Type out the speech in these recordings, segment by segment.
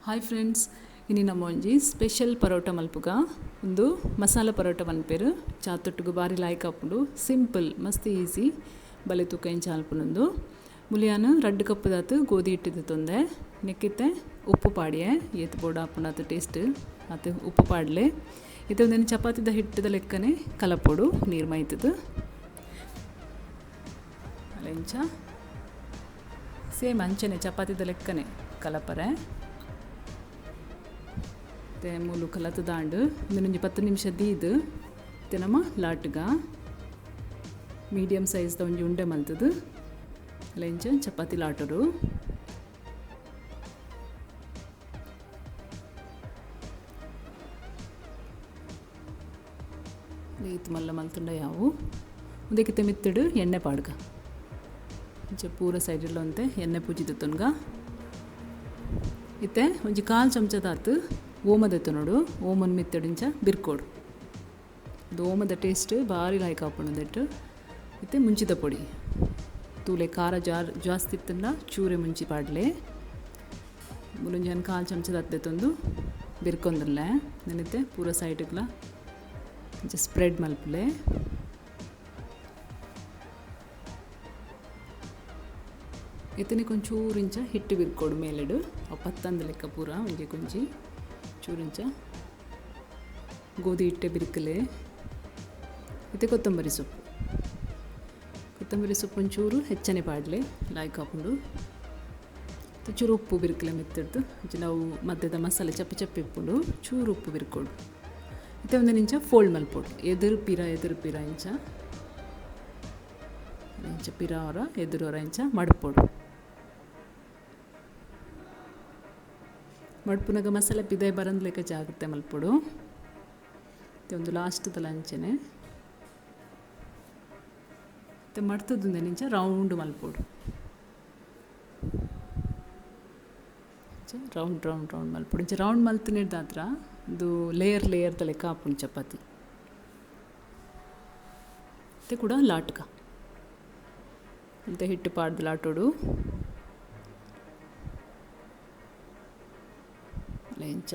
Hi friends, ಇನಿ ನಮ್ಮ ಒಂಜಿ ಸ್ಪೆಷಲ್ ಪರೋಟ ಮಲ್ಪುಗ. ಉಂದು ಮಸಾಲ ಪರೋಟ ಪನ್ಪೆರ್. ಚಾತೊಟ್ಟುಗು ಬಾರಿ ಲಾಯ್ಕ್ ಆಪುಂಡು. ಸಿಂಪಲ್, ಮಸ್ತ್ ಈಸಿ. ಬಲೆ ತೂಕ ಎಂಚ ಮಲ್ಪುನುಂದು. ಮುಲಿಯಾನ 2 ಕಪ್ ದಾತ್ ಗೋಧಿ ಹಿಟ್ಟು ತೊಂದೆ. ನೆಕ್ಕಿತ್ತೆ ಉಪ್ಪು ಪಾಡಿಯೆ, ಏತ್ ಬೋಡ ಆಪುಂಡು ಟೇಸ್ಟ್ ಆತ್ ಉಪ್ಪು ಪಾಡ್ಲೆ. ಇತ್ತೆ ಚಪಾತಿದ ಹಿಟ್ಟದ ಲೆಕ್ಕನೆ ಕಲಪೊಡು ನೀರು ಮೈತದು. ಅಲೆಂಚ ಸೇಮ್ ಅಂಚನೆ ಚಪಾತಿದ ಲೆಕ್ಕನೆ ಕಲಪರೆ. ಮೂಲು ಕಲತ ದಾಂಡು ಒಂಜಿ 10 ನಿಮಿಷ ದೀದು ನಮ್ಮ ಲಾಟ್ಗ ಮೀಡಿಯಂ ಸೈಜ್ದ ಒಂಜಿ ಉಂಡೆ ಮಲ್ತದು. ಅಲೆಂಚ ಚಪಾತಿ ಲಾಟರು. ಈತ್ ಮಲ್ಲ ಮಲ್ತುಂಡ ಯಾವು ಉಂದೆಕಿತ್ತೆ ಮಿತ್ತಡು ಎಣ್ಣೆ ಪಾಡ್ಗ. ಇಂಚ ಪೂರ ಸೈಡಲ್ಲ ಒಂತೆ ಎಣ್ಣೆ ಪೂಜಿದ ತುನ್ಗ. ಇತ್ತೆ ಒಂಜಿ 1/4 ಚಮಚದಾತು ಓಮದೆತ್ತು ನೋಡು. ಓಮನ್ ಮಿತ್ತಡು ಇಂಚ ಬಿರ್ಕೋಡು. ಇದು ಓಮದ ಟೇಸ್ಟ್ ಭಾರಿ ಲಾಯ್ಕ್ ಆಪುಂಡು. ಇತ್ತೆ ಮುಂಚಿದ ಪೊಡಿ ತೂಲೆ ಖಾರ ಜಾಸ್ತಿ ಇತ್ತಂಡ ಚೂರೆ ಮುಂಚಿ ಪಾಡ್ಲೆ. ಮುಲುಂಜಿ 1/4 ಚಮಚದ ತಂದು ಬಿರ್ಕೊಂದಿರ್ಲೆ. ನೆನಿತ್ತೆ ಪೂರ ಸೈಡ್ಗ್ಲ ಇಂಚ ಸ್ಪ್ರೆಡ್ ಮಲ್ಪುಲೆ. ಇತ್ತನೆ ಕೊಂಚೂರು ಇಂಚ ಹಿಟ್ಟು ಬಿರ್ಕೋಡು ಮೇಲೆಡು. ಅವು ಪತ್ತಂದ ಲೆಕ್ಕ ಪೂರ ಒಂಜಿ ಕೊಂಚಿ ಚೂರಿಂಚ ಗೋಧಿ ಹಿಟ್ಟೆ ಬಿರ್ಕಲೆ. ಇತ್ತೆ ಕೊತ್ತಂಬರಿ ಸೊಪ್ಪು. ಕೊತ್ತಂಬರಿ ಸೊಪ್ಪು ಒಂಚೂರು ಹೆಚ್ಚನೆ ಪಾಡಲೆ ಲಾಯ್ಕ್ ಆಪುಂಡು. ಚೂರು ಉಪ್ಪು ಬಿರ್ಕಲೆ ಮೆತ್ತಿಡ್ದು. ನಾವು ಮಧ್ಯದ ಮಸಾಲೆ ಚಪ್ಪಿ ಚಪ್ಪಿ ಇಪ್ಪುಂಡು, ಚೂರು ಉಪ್ಪು ಬಿರ್ಕೋಡು. ಇತ್ತೆ ಒಂದು ಇಂಚ ಫೋಲ್ಡ್ ಮಲ್ಪೊಡು. ಎದುರು ಪಿರ ಎದುರು ಪಿರ ಇಂಚ ಇಂಚ ಪಿರ ಅವರ ಎದುರು ಹೊರ ಇಂಚ ಮಡ್ಪೊಡು. ಮಡ್ಪುನಗ ಮಸಾಲೆ ಪಿದಾಯಿ ಬರಂದ್ ಲೆಕ್ಕ ಜಾಗ್ರತೆ ಮಲ್ಪೊಡು. ಒಂದು ಲಾಸ್ಟ್ದ ಲಂಚನೆ ಮತ್ತು ಮಡ್ತದ್ದು ಇಂಚ ರೌಂಡ್ ಮಲ್ಪೊಡು. ರೌಂಡ್ ರೌಂಡ್ ರೌಂಡ್ ಮಲ್ಪೊಡು. ಇಂಚ ರೌಂಡ್ ಮಲ್ತಿನಿಡ್ದಾತ್ರ ಇದು ಲೇಯರ್ ಲೇಯರ್ದ ಲೆಕ್ಕ ಆಪುಂಡು ಚಪಾತಿ. ಮತ್ತು ಕೂಡ ಲಾಟ್ಕ ಅಂತ ಹಿಟ್ಟು ಪಾಡ್ದು ಲಾಟೋಡು. ಇಂಚ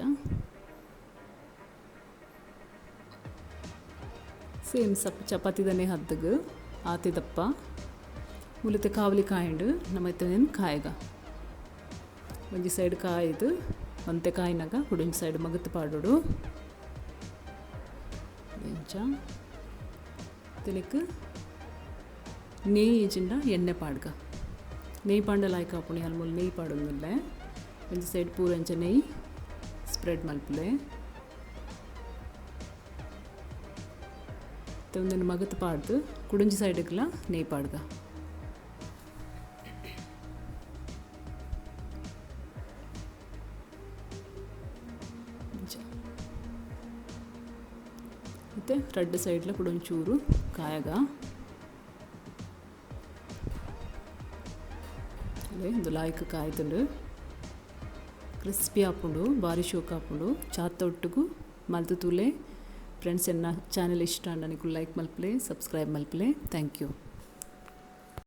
ಸೇಮ್ ಸಪ್ ಚಪಾತಿದನೇ ಹದ್ದಗು ಆತಿದಪ್ಪ. ಮುಲಿತ ಕಾವಲಿ ಕಾಯಿಂಡು ನಮ್ಮ ಇತ್ತನೇನು ಕಾಯಗ ಒಂಜಿ ಸೈಡ್ ಕಾಯ್ದು ಒಂತೆ ಕಾಯಿನಾಗ ಕುಡೊಂಜಿ ಸೈಡ್ ಮಗತ್ತು ಪಾಡೋಡು. ಇಂಚ ತಿಲಿಕ್ ನೆಯ್ಯಿ ಇಜಿಂಡ ಎಣ್ಣೆ ಪಾಡ್ಗ. ನೆಯ್ಯಿ ಪಾಂಡ ಲಾಯ್ಕ್ ಆಪುಣಿ ಅಲ್ಮೂಲು ನೆಯ್ಯಿ ಪಾಡೊಂದುಲ್ಲೆ. ಒಂಜಿ ಸೈಡ್ ಪೂರ ಇಂಚ ನೆಯ್ಯಿ ಸ್ಪ್ರೆಡ್ ಮಲ್ಪುಲೆ. ಒಂದೊಂದು ಮಗತ್ತು ಪಾಡ್ದು ಕುಡೊಂಜಿ ಸೈಡ್ಗ್ಲ ನೆಯ್ಯಿ ಪಾಡ್ಗ. ಮತ್ತು ರಡ್ಡು ಸೈಡ್ಲ ಕುಡೊಂಚೂರು ಕಾಯಗ. ಅದೇ ಒಂದು ಲಾಯ್ಕ್ ಕಾಯ್ತುಂಡು. ಕ್ರಿಸ್ಪಿ ಆಪುಂಡು, ಬಾರಿ ಶೋಕ್ ಆಪುಂಡು. ಚಾತ ಒಟ್ಟುಗು ಮಲ್ತು ತೂಲೆ. ಫ್ರೆಂಡ್ಸ್, ಎನ್ನ ಚಾನೆಲ್ ಇಷ್ಟ ಅಂಡ ನಿಕುಲು ಲೈಕ್ ಮಲ್ಪಲೆ, ಸಬ್ಸ್ಕ್ರೈಬ್ ಮಲ್ಪಲೆ. Thank you.